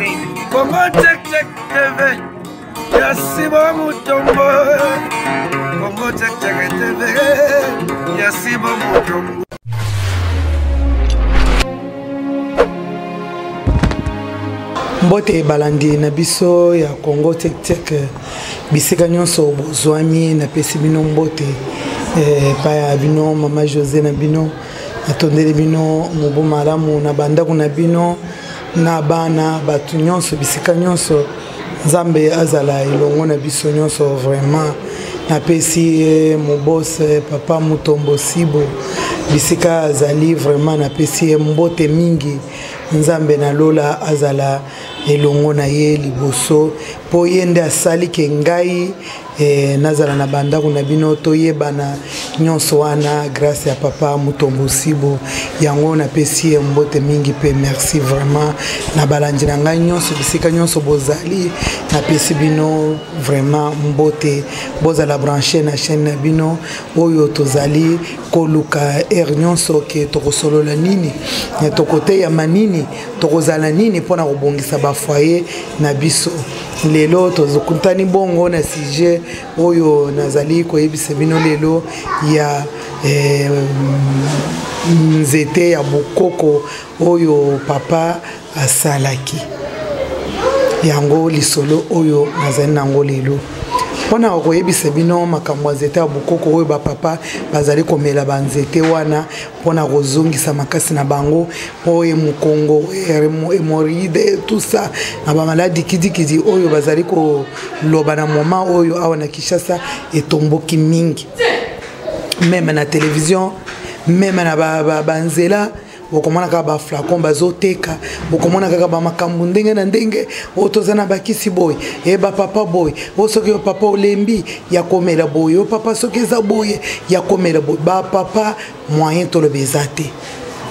Congo Check Check TV ya Sibo Mutombo Congo Check Check TV ya Sibo Mutombo. Mbote balandi na biso ya Congo Check Check, bisika nyonso bozwami, napesi bino mbote epai ya bino mama Jose na bino. Natondeli bino mobu malamu na bandako na bino na bana bato nyonso bisika nyonso. Nzambe azala elongo na biso nyonso. Vraiment napesi ye mobose papa Mutombo Sibo bisika azali, vraiment napesi ye mbote mingi. Nzambe na lola azala elongo na ye liboso, po ye nde asali ke ngai nazala na bandako na bino toyebana nyonso wana grâce ya papa Mutombo Sibo. Yango napesi ye mbote mingi pe merci vraiment na balandi na ngai nyonso bisika nyonso bozali, napesi bino vraiment mbote. Bozala branché na chaîne na bino oyo tozali koluka heure nyonso ke tokosolola nini, tokoteyama nini, tokozala nini mpona kobongisa ba foyer na biso. Lelo tozokutani bongo na sujet oyo nazali koyebisa bino lelo ya nzete ya bokoko oyo papa asalaki. Yango lisolo oyo nazali nango lelo mpona koyebisa bino makambo ya nzete ya bokoko oyo bapapa bazali komela banzete wana mpona kozongisa makasi na bango, mpo ye mokongo, hémorroïde, tout ça na bamaladi kidikidi oyo bazali koloba na moment oyo awa na Kinshasa etomboki mingi, meme na télévision, meme na banzela bokomona kaka ba flacon bazoteka, bokomona kaka ba makambo ndenge na ndenge. Oyo toza na bakisi boye, e ba papa boye, oyo soki yo papa olembi ya komela boye, oyo papa soki eza boye ya komela boye. Ba papa moyen toloba eza te.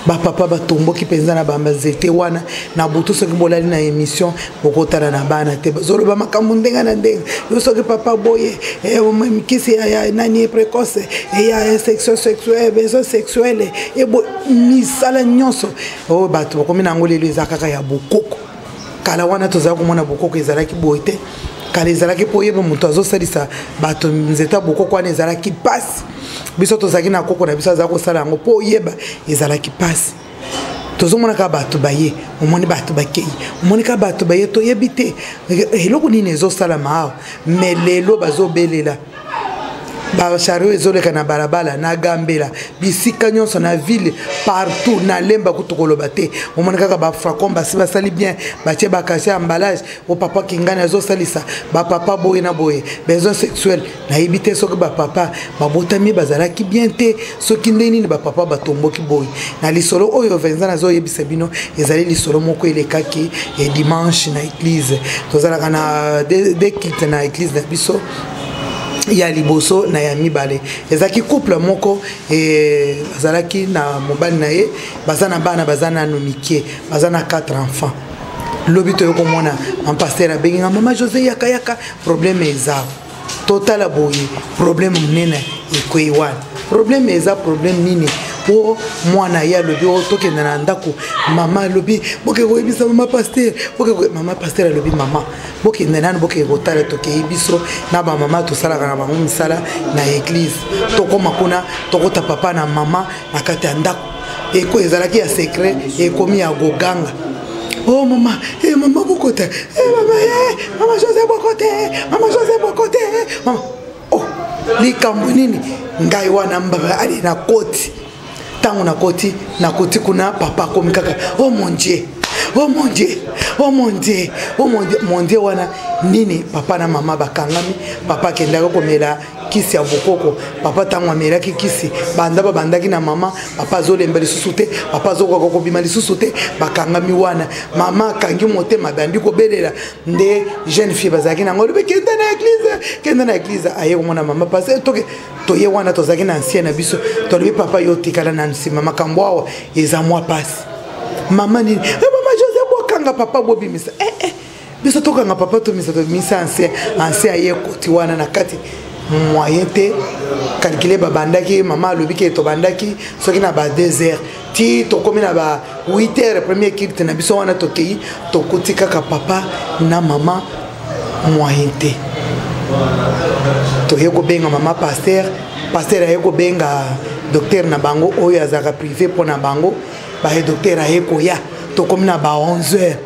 Ba papa batomboki mpenza na banzete wana. Na butu soki bolali na émission bokotala na bana te, bazoloba makambo ndenge na ndenge. Yo soki papa boye, kisi ya nani précoce, ya section sexuelle, besoin sexuel, ebo misala nyonso oyo bato bakomi na yango lelo eza kaka ya bokoko. Kala wana tozala komona bokoko ezalaki boye te. Kala ezalaki mpo oyeba moto azosalisa bato nzete ya bokoko wana ezalaki mpasi. Biso tozalaki na koko na biso azalaki kosala yango, mpo oyeba ezalaki mpasi. Tozomona kaka bato baye, omoni bato bakei, omoni kaka bato baye, toyebi te eloko nini ezosalama awa. Mais lelo bazobelela ba chariot ezoleka na balabala na Gambela, bisika nyonso na ville, partout na Lemba kutu koloba te. Omoni kaka baflacon basi basali bien, batie bacachet ya emballage o papa Kingani azosalisa bapapa boye na boye besoin sexuel. Nayebi te soki bapapa babotami bazalaki bien te, soki nde nini bapapa batomboki boye. Na lisolo oyo Vincent nazoyebisa bino ezali lisolo moko elekaki dimanche na église. Tozalaka na deux cultes na église na biso, ya liboso na ya mibale. Ezalaki couple moko, bazalaki na mobali na ye, baza na bana, baza nano mike, baza na 4 enfants. Lobi toyo komona pasteur abengi nga, mama José, yaka yaka, problème eza. Totala boye, problème monene ekwei wana. Problème eza problème nini? Po mwana ye alobi o tokende na ndako. Mama alobi boke koyebisa mama pasteur, boke. Mama pasteur alobi mama bokende nanu, bokeke kotala. Tokei biso na bamama tosalaka na bango misala na église, tokóma kuna, tokota papa na mama na kati ya ndako. Eko ezalaki ya secret, ekomi ya goganga. Oh mama, eh mama bokota, eh mama, eh mama José bokote, mama José bokote, mama. Oh, likambo nini? Ngai wana mbaba ali na koti. Ntango nakoti, nakoti kuna, papa akomi kaka oh mon Dieu, oh mon Dieu, oh mon Dieu, oh mon Dieu, mon Dieu. Wana nini? Papa na mama bakangami. Papa akendaki komela kisi ya bokoko. Papa ntango amelaki kisi, banda babandaki na mama, papa azolemba lisusu te, papa azokoka kobima lisusu te. Bakangami wana, mama akangi motema, abandi kobelela. Nde jeune fille bazalaki nango alobi kende na église, kende na église. Aye komona mama parce toke toye wana, tozalaki na ancien na biso, tolobi papa yo otikala na nsima, makambo awa eza mwa pasi. Mama nini? Mama José, bokanga papa, bobimisa. Biso tokanga papa, tomisa, tobimisa ancien. Ancien aye koti wana na kati. Moyen te. Calcule, babandaki, mama alobi ke tobandaki soki na ba 2 heures ti tokomi na ba 8 heures, premier culte na biso wana, tokei, tokuti kaka papa na mama, moyen te. Toye kobenga mama pasteur, pasteur aye kobenga docteur na bango oyo azalaka privé mpo na bango. Baye, docteur aye koya, tokomi na ba 11 heures,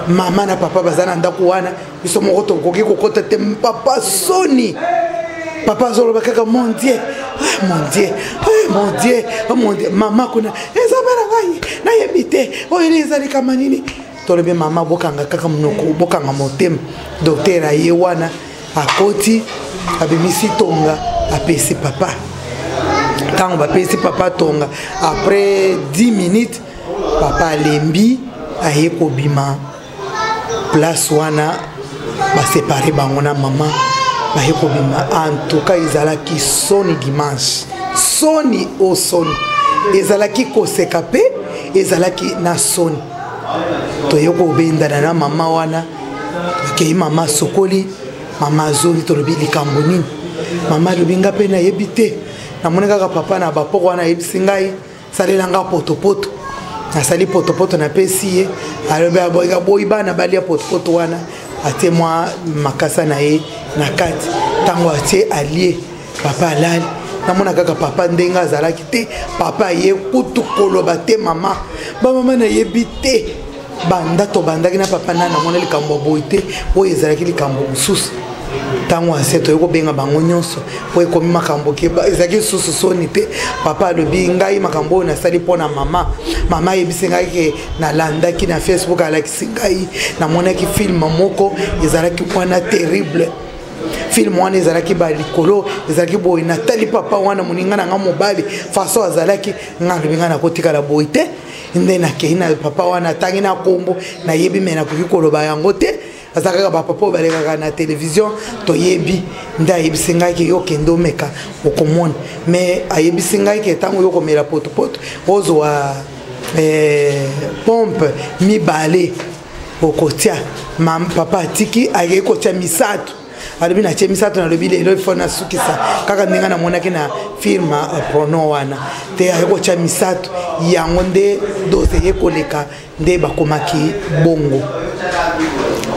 mama na papa baza na ndako wana, biso moko tokoki kokɔta te. Papa soni, papa azoloba kaka: "Mon Dieu, ah, mon Dieu, ah, mon Dieu, ah, mon Dieu." Mama kuna eza bana, ngai nayebi te oyo eza likama nini. Tolobi: "Mama, bokanga kaka monoko, bokanga motema." Docteur aye wana, akoti, abimisi tonga, apesi papa. Ntango bapesi papa tonga, après 10 minutes papa alembi, aye kobima place wana, basepare bango na mama, baye kobima. En tout cas ezalaki soni dimanche, soni o soni, ezalaki koseka mpe ezalaki na soni. Toye kobendana na mama wana, tokei, mama sokoli, mama azongi. Tolobi: "Likambo nini?" Mama alobi: "Nga mpe nayebi te, namoni kaka papa na bapoko wana ayebisi ngai salelanga potopoto. Nasali potopoto, napesi ye, alobi aboyi bana balia potopoto wana, atie mwa makasa na ye na kati. Ntango atie, alie, papa alali. Namona kaka papa ndenge azalaki te. Papa aye kutu koloba te. Mama, bamama, nayebi te, banda tobandaki na papa na namona likambo ya boye te. Oyo ezalaki likambo mosusu." Ntango ase toyei kobenga bango nyonso po ekomi makambo ke ezalaki lisusu soni te. Papa alobi: "Ngai makambo oyo nasali mpo na mama. Mama ayebisi ngai ke nalandaki na Facebook, alakisi ngai, namonaki film moko ezalaki wana terrible. Film wana ezalaki balikolo, ezalaki boye. Natali papa wana, moninga na nga mobali, façon azalaki, nga alobi ngai nakotikala boye te. Nde nakei na papa wana, atangi na nkombo, nayebi me nakoki koloba yango te, aza kaka bapapa oyo balekaka na télévision, toyebi. Nde ayebisi ngai ke yo okende omeka, okomona. Mais ayebisi ngai ke ntango yo komela potopoto, ozwa pompe mibale, okotia." Papa atiki, akei kotia misato. Alobi: "Natie misato, nalobi lelo ifo nasukisa kaka ndenge namonaki na film porno wana te." Aye kotia misato yango, nde dose ye koleka, nde bakomaki bongo.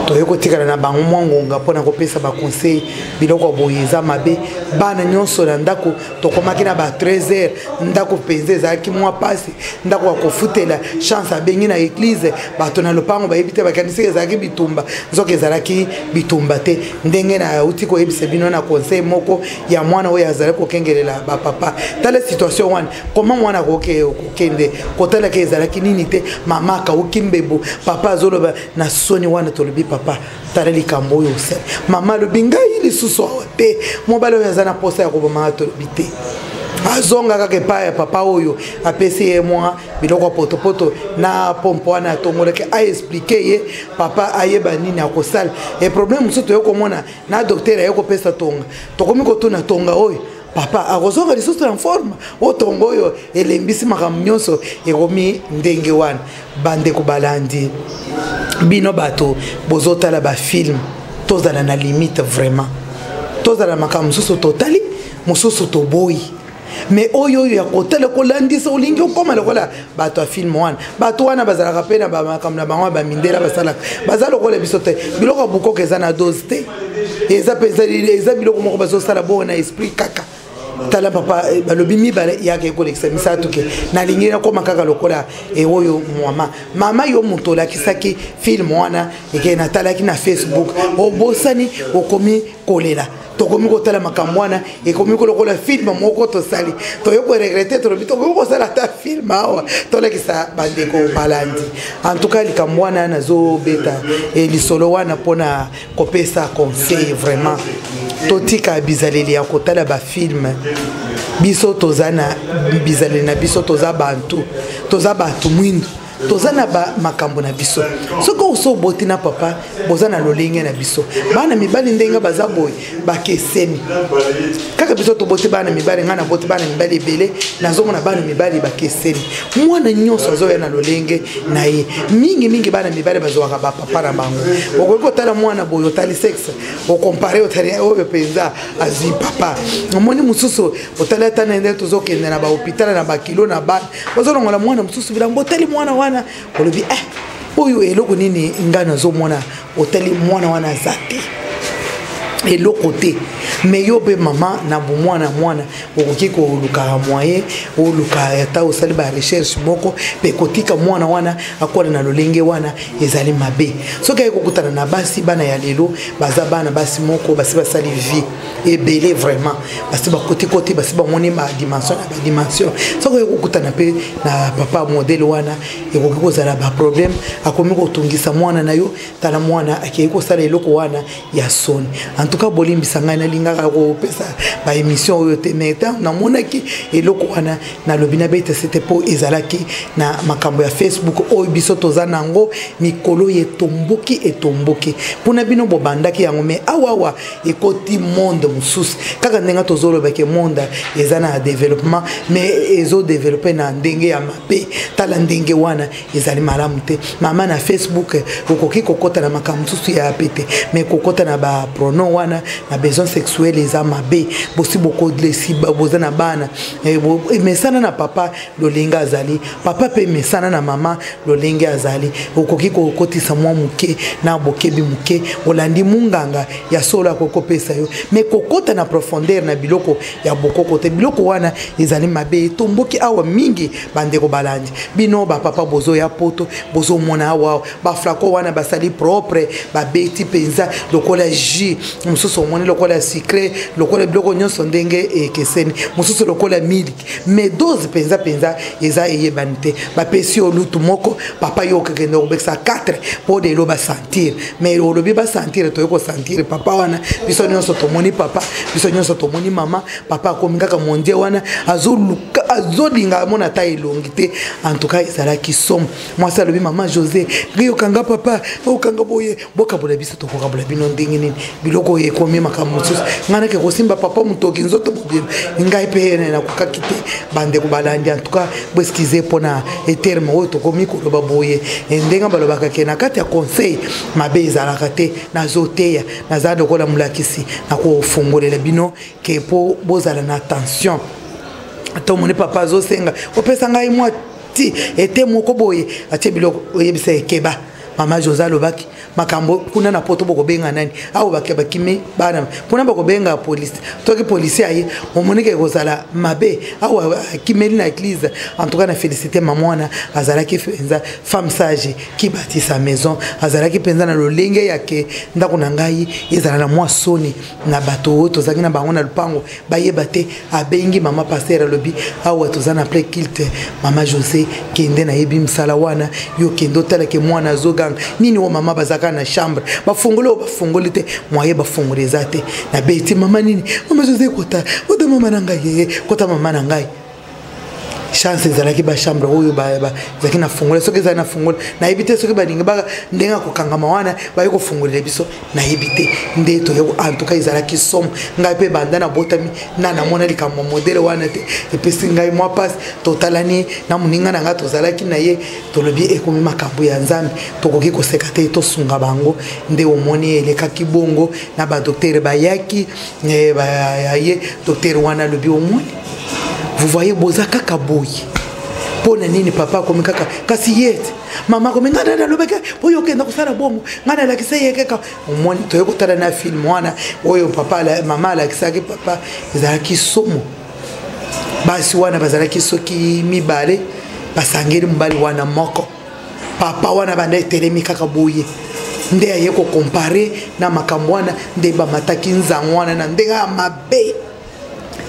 Toye kotikala na bango mwa ngonga mpona kopesa baconseil: biloko ya boye eza mabe. Bana nyonso na ndako, tokomaki na ba 13 heures, ndako mpenza ezalaki mwa pasi, ndako ya kofutela. Chance abengi na église, bato na lopango bayebi te, bakanisi ezalaki bitumba, nzoka ezalaki bitumba te. Ndenge nauti koyebisa bino na conseil moko ya mwana oyo azali kokengelela bapapa, tala situation wana, koma mwana kokende kotalaka ezalaki nini te. Mama akauki mbebu, papa azoloba na soni wana. Tolobi: "Papa, tala likambo oyo osali." Mama alobi: "Ngai lisusu awa te, mobali oyo aza na posa ya kobomaka." Tolobi te, azonga kaka epai ya papa oyo apesi ye mwa biloko ya potopoto na pompo wana, atongolaki, aexpliquer ye, papa ayeba nini akosala. E problème mosusu toye komona na docteur aye kopesa tonga, tokomi kotuna: tonga oyo, papa akozonga lisusu na forme? Oyo tongo oyo elembisi makambo nyonso, ekomi ndenge wana. Bandeko balandi, bino bato bozotala bafilm, tozala na limite vraiment, tozala makambo mosusu totali, mosusu toboyi. Mais oyo ya kotala kolandisa, olingi okóma lokola bato ya film wana. Bato wana bazalaka mpe na bamakambo na bango ya bamindela, basalaka, baza lokola biso te. Biloko ya bukoko eza na dose te, eza mpenza, eza biloko moko bazosala bongo na esprit kaka. Tala papa, balobi mibale, yaka ekolekisa misato, ke nalingi nakóma kaka lokola oyo. Mama, mama, yo moto olakisaki film wana, eke natalaki na Facebook, obosani, okomi kolela. Tokomi kotala makambo wana, ekomi lokola film moko tosali, toye koregretter. Tolobi tokomi kosala ata film awa, tolakisa bandeko balandi. En tout cas likambo wana nazobeta lisolo wana mpona kopesa conseil vraiment: totika bizaleli ya kotala bafilm. Biso toza na bizaleli na biso, toza bantu, toza bato mwindu. Toza na makambo na biso. Soki oso oboti na papa, boza na lolenge na biso. Bana mibali ndenge baza boye, bakeseni. Kaka biso toboti bana mibali, ngai naboti bana mibali ebele, nazomona bana mibali bakeseni. Mwana nyonso azoya na lolenge na ye. Mingi mingi bana mibali bazwaka ba papa na bango. Okoki kotala mwana boye, otali sexe, okompare, otali oyo mpenza azwi papa. Omoni mosusu otali ata na ndenge tozokende na bahôpital na bakilo na bana, bazolongola mwana mosusu bilamba, otali mwana wana olobi eh, oyo eloko nini ngai nazomona, otali mwana wana aza te eloko te. Me yo mpe mama na bomwana mwana okoki koluka moyen, oluka ata osali ba recherche moko mpe kotika mwana wana akola na lolenge wana ezali mabe. Soki aye kokutana na basi, bana ya lelo baza bana basi moko basi basali vie ebele vraiment, basi bakotikoti, basi bamoni badimension na badimension. Soki oye kokutana mpe na papa modele wana, ekoki kozala baproblème, akomi kotungisa mwana na yo. Tala mwana akei kosala eloko wana ya soni. En tout cas bolimbisa ngai, nalingaka kopesa baémission oyo te, mais ntango namonaki eloko wana, nalobi nabeta sete, mpo ezalaki na makambo ya Facebook oyo biso toza nango mikolo etomboki etomboki mpona bino bobandaki yango. Mais awawa ekoti monde mosusu, kaka ndenge tozolobaki monde eza na développement, mais ezodéveloppe na ndenge ya mabe. Tala ndenge wana ezali malamu te. Mama, na Facebook okoki kokɔta na makambo mosusu ya pete, mais kokɔta na bapronom wana na besoin sexuel eza mabe. Bosi bokolesi, boza na bana, mesana na papa lolenge azali, papa mpe mesana na mama lolenge azali. Okoki kokotisa mwa moke na bokebi moke, olandi munganga ya solo akoki kopesa yo, mais kokota na profondeur na biloko ya bokoko te. Biloko wana ezali mabe, etomboki awa mingi. Bandeko balandi, bino bapapa bozoya poto, bozomona awa baflacon wana basali propre, babeti mpenza lokola jus, mosusu omoni lokola sucré, lokola biloko nyonso ndenge ekeseni, mosusu lokola miliki, mais dose mpenza mpenza eza eyebani te. Bapesi yo lutu moko, papa, yo okekende kobekisa 4 mpo lelo basentir. Mais olobi basentir, toyei kosentir papa wana, biso nyonso tomoni papa, biso nyonso tomoni mama. Papa akomi kaka mondie wana, azoluka, azolinga amona ata elongi te. En tout cas ezalaki somo. Mwasi alobi: "Mama José, ngai okanga papa, okanga boye, bokabola biso, tokokabola bino ndenge nini? Biloko oyo ekomi makambo mosusu. Ngai nake kosimba papa motoki nzoto mobimba, ngai mpe nakokaki te." Bandeko balandi, en tout cas boexcuser mpona terme oyo tokomi koloba boye. Ndenge balobaka ke na kati ya conseil mabe ezalaka te, nazoteya, naza lokola molakisi, nakofungolela bino ke mpo bozala na attention. Ata omoni papa azosenga opesa ngai mwa ti ete moko boye, atie biloko, oyebisa ekeba. Mama Jose alobaki makambo kuna na poto, bokobenga nani awa? Bake bakimi bana kuna, bakobenga polisi. Toki polisi aye, omonike ekozala mabe. Awa akimeli na église. En tout cas na félicité mama wana, azalaki mpenza femme sage qui bâtit sa maison. Azalaki mpenza na lolenge yake ndako na ngai ezala na mwa soni na bato oyo tozalaki na bango na lupango bayeba te. Abengi mama pasteur, alobi: "Awa toza na plein culte, mama José, kende, nayebi mosala wana, yo kende otalake mwana azoganga nini." Oyo mama bazalaka na chambre, bafongoli oyo bafongoli te, moye bafongoli eza te. Nabeti mama nini, mama José, kota, kota mama na ngai, ye kota mama na ngai. Chance ezalaki bachambre oyo ezalaki na fongola. Soki ezali na fongola, nayebi te soki balingi ndenge akokangama wana baye kofongolela biso, nayebi te nde toye. En tout cas ezalaki somo. Ngai mpe banda nabotami na namona likambo modele wana te, epesi ngai mwa mpasi. Totalani na moninga na ngai tozalaki na ye, tolobi ekomi makambo ya Nzambe, tokoki koseka te, tosunga bango. Nde omoni elekaki bongo na badocteur bayaki ye. Docteur wana alobi: "Omoni, vous voyez, boza kaka boye mpo na nini? Papa akomi kaka, kasi ye te mama akomi. Ngai nani alobaki oyo okenda kosala bongo? Ngai nalakisa ye kaka." Omoni, toye kotala na film wana oyo papa, mama alakisaki papa, ezalaki somo. Basi wana bazalaki soki mibale, basangeli mobali wana moko. Papa wana banda etelemi kaka boye, nde aye kocomparer na makambo wana, nde bamataki nzango wana na ndenge ya mabe,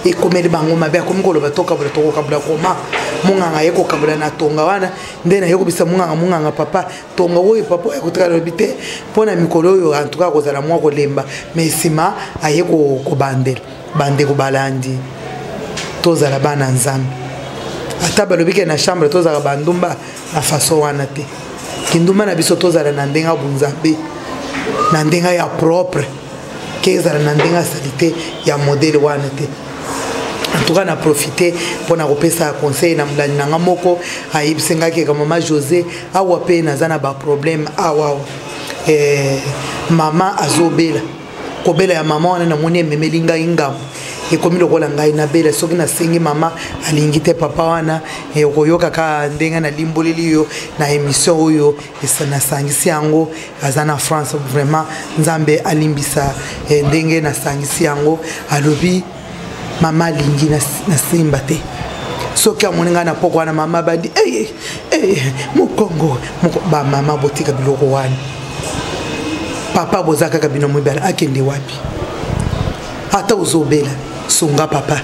ekomeli bango mabe. Akomi koloba: "Tokabola, tokokabola koma?" Monganga aye kokabola na tonga wana, nde naye kobisa monganga: "Monganga, papa, tonga oyo papa oyo akotikala." Lobi te mpo na mikolo oyo antuka akozala mwa kolemba, mais nsima aye kobandela. Bandeko balandi, tozala bana Nzambe. Ata balobi ke na chambre tozalaka bandumba na façon wana te. Kindumba na biso tozala na ndenge ya bunzambe, na ndenge ya propre, ke ezala na ndenge ya salite ya modele wana te. En tout cas na profite mpo na kopesa conseil na molandi na nga moko ayebisi ngai keka mama José awa mpe naza na baproblème awa awa eh, mama azobela kobela ya mama wana namoni ememeli ngai ngambo ekomi lokola ngai nabela soki nasengi mama alingi te papa wana eh, okoyoka kaka ndenge nalimboleli yo na émission oyo nasangisi yango aza na France vraiment nzambe alimbisa eh, ndenge nasangisi yango alobi mama alingi nasimba te soki amoni ngai na poko wana mama bandi hey, hey, mokongo bamama botika biloko wana papa boza kaka bino mibale akende wapi ata ozobela sunga papa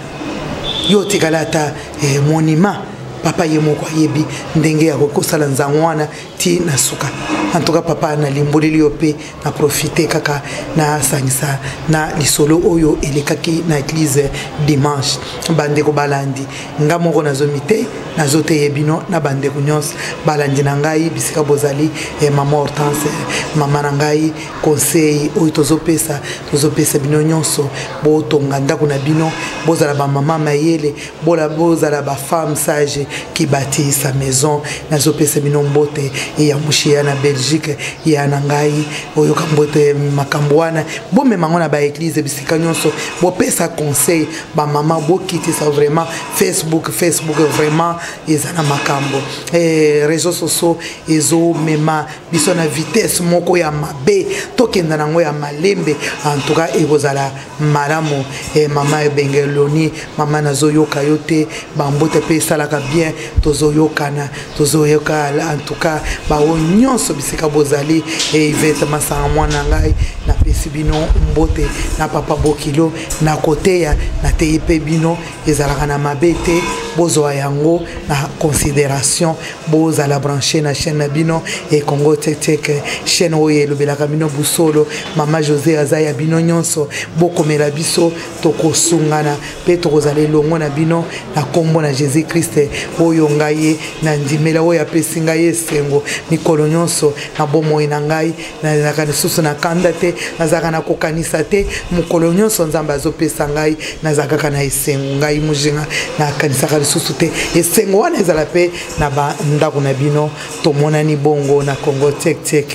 yo otikala ata eh, monima papa ye moko ayebi ndenge ya kokosala nzango wana ti na suka. En tout cas papa nalimboleli yo mpe na profite kaka nasangisa na lisolo oyo elekaki na eglise dimanche. Bandeko balandi nga moko nazomi te nazoteye bino na bandeko nyonso balandi na ngai bisika bozali eh, mama Hortense mama na ngai conseil oyo tozopesa tozopesa bino nyonso botonga ndako na bino bozala bamama mayele bola bozala ba femme sage qui bâtit sa maison nazopesa bino mbote ya mushiya na Belgique ya na ngai oyoka mbote makambo wana bomema yango na ba église bisika nyonso bopesa conseil bamama bokitisa vraiment Facebook Facebook vraiment eza na makambo eh, réseaux sociaux ezomema biso na vitesse moko ya mabe tokenda nango ya malembe en tout cas ekozala malamu eh, mama ebengeloni mama nazoyoka yo te bambote mpe esalaka bien tozoyokana tozoyoka en tout cas baoyo nyonso bisika bozali eh, Ivete Masanga mwana ngai napesi bino mbote na papa bokilo na koteya nateyi mpe bino ezalaka na mabe te bozwa yango na considération bozala branché na chaîne na bino e Congo Tek Tek chaîne oyo elobelaka bino busolo mama José aza ya bino nyonso bokomela biso tokosungana mpe tokozala elongo na bino na nkombo na Jésus Christ oyo ngai nandimela oyo apesi ngai esengo mikolo nyonso na bomoi na ngai nazalaka lisusu na kanda te nazalaka na kokanisa te mokolo nyonso nzambe azopesa ngai nazalaka kaka na esengo ngai mojinga nakanisaka lisusu te esengo wana ezala mpe na bandako na bino tomonani bongo na Congo Tek Tek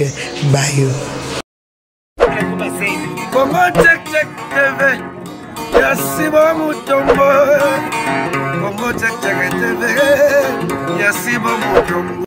bayo Congo Tek Tek TV ya Simon Mutombo Congo Tek Tek TV ya Simon Mutombo.